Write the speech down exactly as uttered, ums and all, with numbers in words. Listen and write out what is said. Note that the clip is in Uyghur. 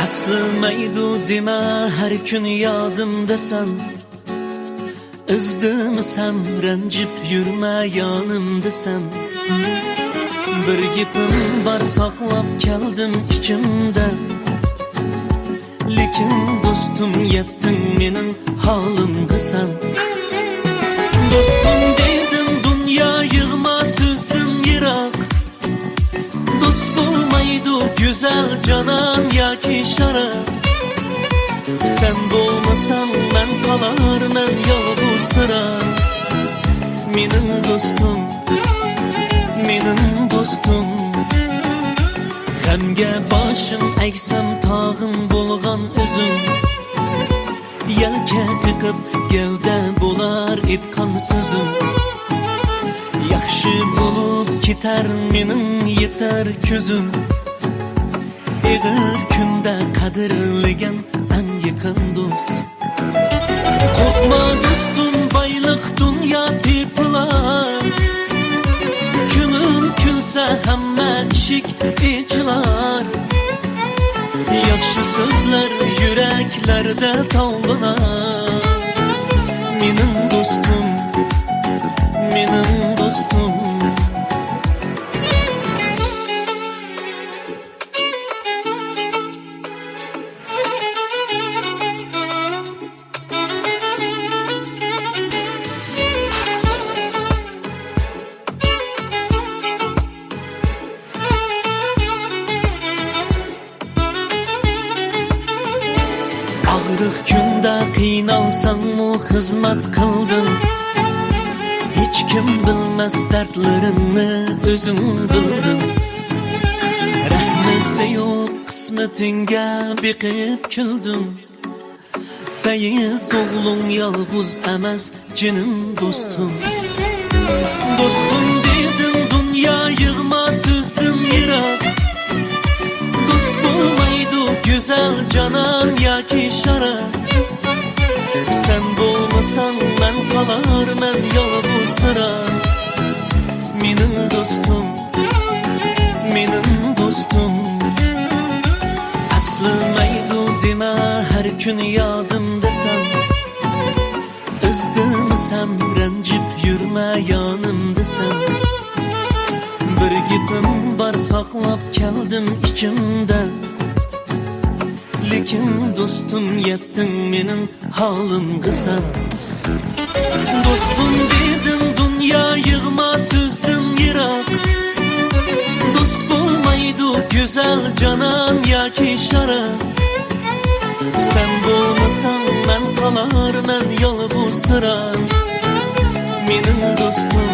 ئەسلىمەيدۇ دېمە ھەر كۈن يادىمدا سەن، ئىزدىمىسەم رەنجىپ يۈرمە يانىمدا سەن. بىر گېپىم بار ساقلاپ كەلدىم ئىچىمدە، لېكىن دوستۇم يەتتىڭ مېنىڭ ھالىمغا سەن. دوستۇم دېدىم دۇنيا يىغما سۆزدىن يىراق، دوست بولمايدۇ گۈزەل جانان ياكى شاراب. سەن بولمىساڭ مەن قالارمەن يالغۇزسىراپ. مېنىڭ دوستۇم، مېنىڭ دوستۇم. غەمگە باشىم ئەگسەم تاغىم بولغان ئۆزۈڭ. يەلكە قېقىپ گەۋدە بولار ئېيتقان سۆزۈم. ياخشى بولۇپ كېتەر مېنىڭ يېتەر كۆزۈم. ئېغىر كۈندە قەدىرلىگەن ئەڭ يېقىن دوست. قورقما دوستۇم، بايلىق دۇنيا تېپىلار. كۆڭۈل كۈلسە ھەممە ئىشىك ئېچىلار. ياخشى سۆزلەر يۈرەكلەردە تاۋلىنار. مېنىڭ دوستۇم، مېنىڭ دوستۇم. ئاغرىق كۈندە قىينالساڭمۇ خىزمەت قىلدىڭ. ھېچكىم بىلمەس دەردلىرىڭنى ئۆزۈڭ بىلدىڭ. رەھمىسى يوق قىسمىتىڭگە بېقىپ كۈلدۈڭ. پەيز ئوغلۇڭ يالغۇز ئەمەس، جېنىم دوستۇم. دوستۇم دېدىم، دۇنيا يىغما سۆزدىن يىراق. دوست بولمايدۇ گۈزەل جانان ياكى شاراب. سەن بولمىساڭ مەن قالارمەن يالغۇزسىراپ. مېنىڭ دوستۇم، مېنىڭ دوستۇم. ئەسلىمەيدۇ دېمە ھەر كۈن يادىمدا سەن. ئىزدىمىسەم رەنجىپ يۈرمە يانىمدا سەن. بىر گېپىم بار ساقلاپ كەلدىم ئىچىمدە. لېكىن دوستۇم يەتتىڭ مېنىڭ ھالىمغا سەن. دوستۇم دېدىم دۇنيا يىغما سۆزدىن يىراق. دوست بولمايدۇ گۈزەل جانان ياكى شاراب. سەن بولمىساڭ مەن قالارمەن يالغۇزسىراپ. مېنىڭ دوستۇم،